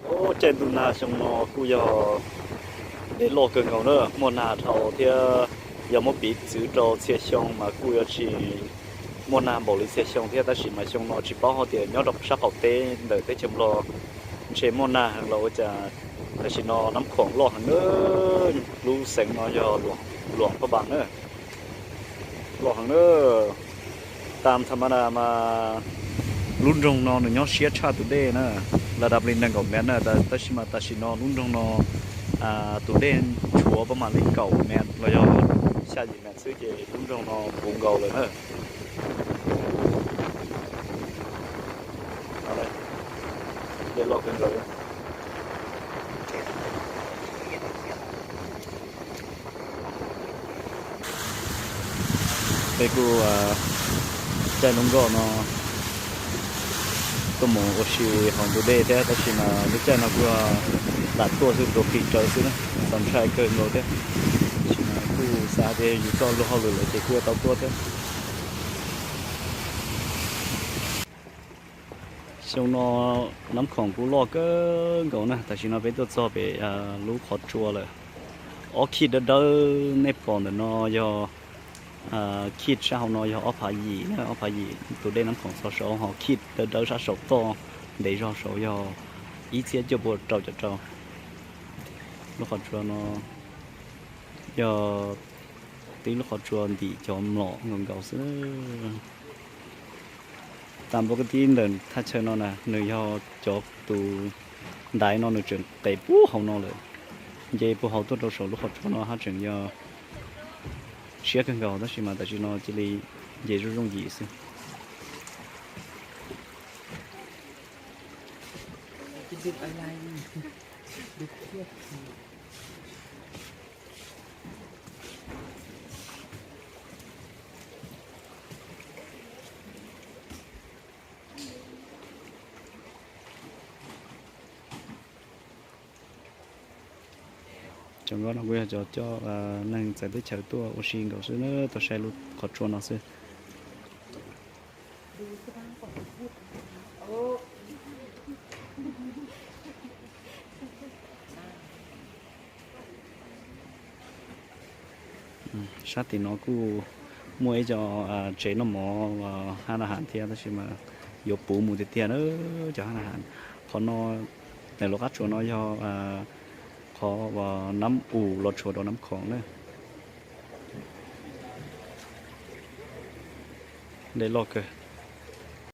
Caij ntuj nag xyoo no kuj yog dej loj kawg nkaus na, muaj nag dhau thiab. Yog muab piv txwv rau txhia xyoo mas kuj yuav tsis muaj nag npaum li txhia xyoo thiab, tab sis mas xyoo no tsis paub hais tias nyob rau sab qaum teb ntawm teb chaws Nplog ntshe muaj nag heev los ua cas tam sim no Nab Khoom loj heev na. Lub xeev no yog Luam Phaj Npas na, loj heev na. Tam tham ma da mas lub nroog no nws nyob siab tshaj tus dej na, la dab li nees nkaum mev na, tab sis mas tam sim no lub nroog no tus dej tshuav pab mam li kaum mev los yog xya yim mev xwb ces lub nroog no puv nkaus lawm na. Dej loj kawg nkaus. Peb kuj caij lub nkoj no tuaj mus ua si hauv ntug dej thiab, tab sis mas lub caij no kuj lam tuaj xwb, tuav phim rawv xwb na, txaus ntshai kawg nkaus thiab. Tab sis mas kuj xav tias yus txoj lub hauj lwm lawm ces kuj yuav tau tuaj thiab. Xyoo no Nab Khoom kuj loj kawg nkaus na, tam sim no peb tuaj txog pem lub qhov tsua lawm. Ob khij dawb dawb nej pom ntawm no yog khij sab hauv no yog ob phav yim na, ob phav yim tus dej Nab Khoom txog saud, ho khij dawb dawb sab saud toj ntev zog saud yog ib txhiab cuaj pua rau caum rau. Lub qhov tsua no yog tib lub qhov tsua ntim cov mlom nkaus nkaus xwb. Tas npua kab tib ntawm thaj chaw no na, nws yog cov tus ntaiv no nws tseem qev puag hauv no lawm. Nce puag hauv tuaj rau saum lub qhov tsua no haj tseem yog siab kawg nkaus, tab sis mas tam sim no cia li nce zoo zoo yim xwb. Cov nkoj no kuj yog cov coj neeg txawv teb chaws tuaj ua si nkaus xwb na, tuaj saib lub qhov tsua no xwb. Sab tim no kuj muaj ib co tsev noj mov, hab na has thiab, tab sis mas yuav puv mus tiag tiag na cov hab na has. Qhov no, lub qab tsuas no yog qhov Nab U los tshuav rau Nab Khoom na. Dej loj kawg,